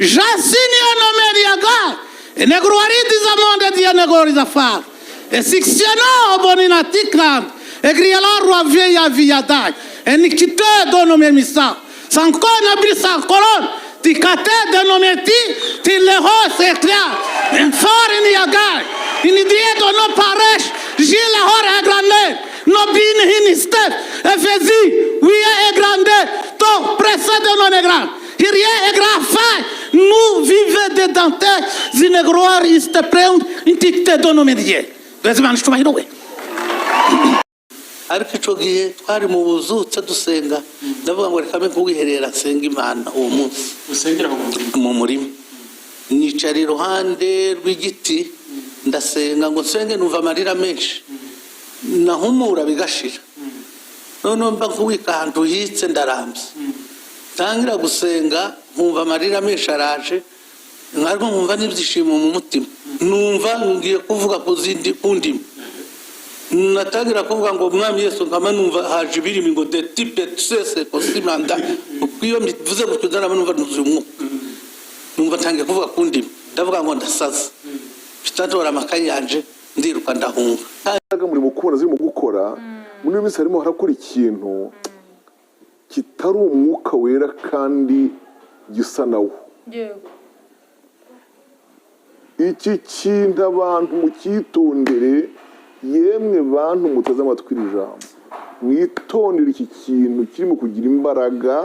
Jasini onomeriaga enegruaridizamonde dienegorizafa esixieno boninatikrand egrielaruavieiaviadag enikite donomemisa sankonabrisankolon tikate denometi tileho seklia enforiniaga inidiedo no paresh jilahor egrande no bin hiniste efezi wie egrande to precede non egrande hirie egrafa nu vive de dante zinegroar iste preund intikte donomedie bezman shtumahirowe. Ariko ico gihe twari mu buzutse dusenga, ndavuga ngo reka mbe kuwiherera nsenga Imana uwo munsi. Usengera mu murima? Mu murima, nicara iruhande rw'igiti ndasenga, ngo nsenge numva amarira menshi, nahumura bigashira. Noneho mba nkuwika ahantu hitse, ndarambye, ntangira gusenga nkumva amarira menshi araje, ariko nkumva n'ibyishimo mu mutima, numva ngiye kuvuga ku zindi ku ndimi. Natangira kuvuga ngo "Mwami Yesu", nkama numva haje ibirimi ngo de tipe sese kosimanda. Iyo mbivuze gutyo ndaraba numva nuzuye umwuka, numva ntangiye kuvuga ku ndimi, ndavuga ngo ndasaze, mfite ntora amakayi yanje ndiruka ndahunga. Imbaraga muri mu kubona zirimo gukora muri iyo minsi, harimo harakora ikintu kitari umwuka wera kandi gisa nawo. Iki kintu abantu mucyitondere. Yemwe bantu muteze amatwi iri jambo, mwitondere iki kintu kirimo kugira imbaraga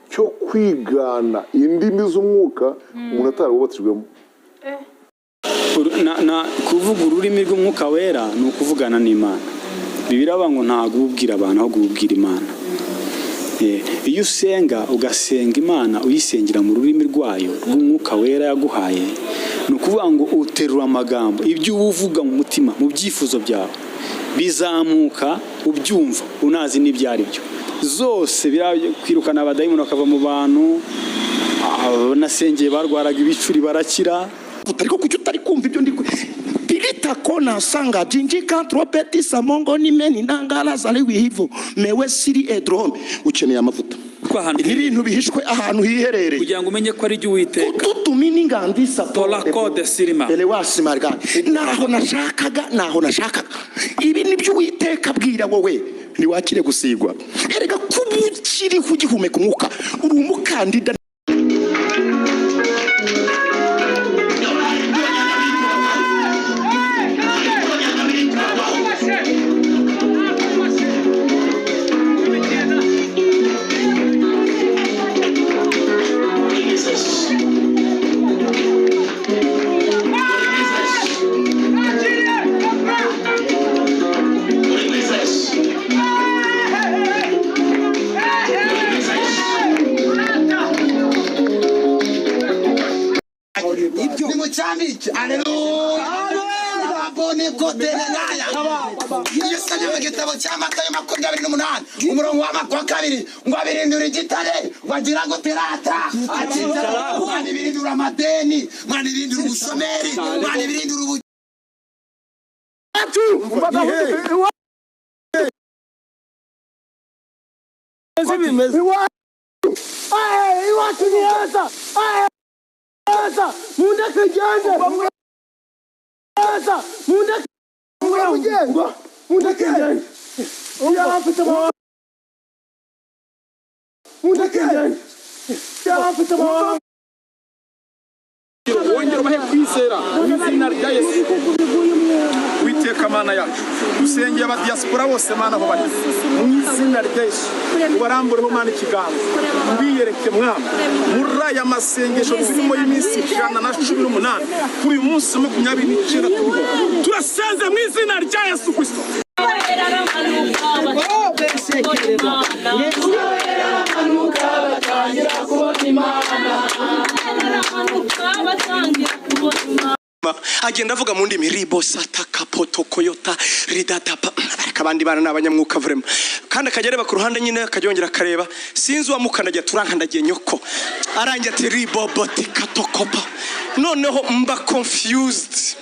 cyo kwigana indimi z'umwuka umuntu atarabubatijwemo. Kuvuga ururimi rw'umwuka wera ni ukuvugana n'Imana. Bibiliya ngo ntabwo ubwira abantu, ahubwo ubwira Imana. Iyo usenga, ugasenga Imana uyisengera mu rurimi rwayo rw'umwuka wera yaguhaye, ni ukuvuga ngo uterura amagambo. Ibyo uba uvuga mu mutima, mu byifuzo byawe, bizamuka ubyumva, unazi n'ibyo ari byo zose. Kwirukana abadayimoni bakava mu bantu, nasengeye barwaraga ibicuri barakira. Ariko kuki utari kumva ibyo ndi pirita kona sanga jinjika tropeti samongo nimeni nangala zaliwi hivo mewe siri edrome? Ukeneye amavuta. Ko ahantu n'ibintu bihishwe ahantu hiherereye, kugira ngo umenye ko ari jye Uwiteka. Kututumini ngandisa. Tola kode sirima. Ele wasimarga naho nashakaga, naho nashakaga. Ibi nibyo Uwiteka abwira wowe. Ntiwakire gusigwa. Erega kuba ukiriho, ugihumeka umwuka, uri umukandida. Nimucyambike, aleluya, bonikotenenaya. Iyo usomye mu gitabo cya Matayo 28 umurongo wa 2 ngo abirindura igitare wagira ngo terata mwana, ibirindura amadeni mwana, ibirindura ubushomeri mwana, ibirindura ubu. Iwacu ni heza, heza, mundeke ngende heza, mundeke mundeke ngende, mfite amahoro, mundeke ngende, mfite amahoro. Wongera ubahe kwizera mu izina rya Yesu. Witeka Mana yacu, dusengeye abadiyasipora bose Mana aho bari, mu izina rya Yesu ubarambureho Mana ikiganza, ubiyereke Mwami. Muri aya masengesho turimo y'iminsi 118, kuri uyu munsi 29 turiho, turasenze mu izina rya Yesu Kirisito. Agenda avuga mu ndimi ribo sataka potokoyota ridatapa. Ariko abandi bana ni abanyamwuka vraiment. Kandi akajya areba ku ruhande nyine, akajya yongera akareba, sinzi uwamukandagiye, turankandagiye nyoko. Arangiye ati ribobotikatokopa. Noneho mba confused.